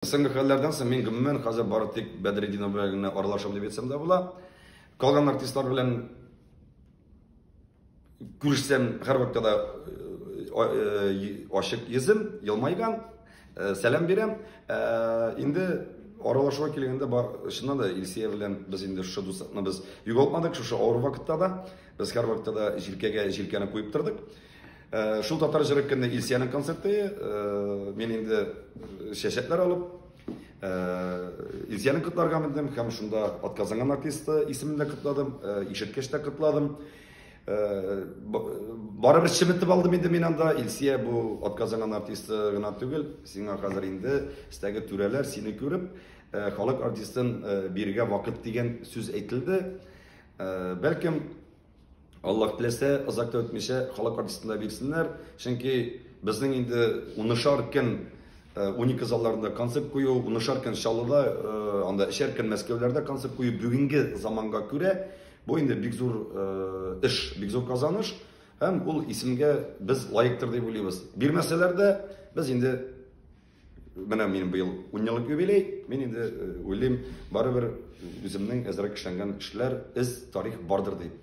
Соңгы хәлләрдән соң мин гомумән хәзер бары тик Бәдретдинов белән генә аралашам дип әйтсәм дә була. Калган артистлар белән күрешсәм, һәрвакытта да ачык йөзем, елмайган, сәлам бирәм. Инде аралашуга килгәндә бар, чыннан да Илсия белән без инде шушы дуслыкны без югалтмадык, шушы авыр вакытта да без һәрвакытта да җилкәгә җилкәне куеп тордык. Шул татар җыры көнне Илсиянең концерты, мин инде чәчәкләр алып, Илсияне котларга мендем һәм шунда атказанган артисты исемен дә котладым, ишеткәч тә котладым. Барыбер чеметеп алдым инде мин анда. Илсия бу атказанган артисты гына түгел, сиңа хәзер инде өстәге түрәләр сине күреп, халык артистын бирергә вакыт дигән сүз әйтелде. Бәлкем Аллаһ теләсә, озак та үтмичә халык артистын да бирсеннәр. Чөнки безнең инде унышар көн 12 залларында концерт кую, унышар көн Чаллыда, анда өчәр көн Мәскәүләрдә концерт кую бүгенге заманга күрә бу инде бик зур эш, бик зур казаныш. Һәм ул исемгә без лаектыр дип уйлыйбыз. Бирмәсәләр дә, без инде менә минем быел 10 еллык юбилей, мин инде уйлыйм, барыбер үземнең әзрәк эшләнгән эшләр, эз, тарих бардыр дип.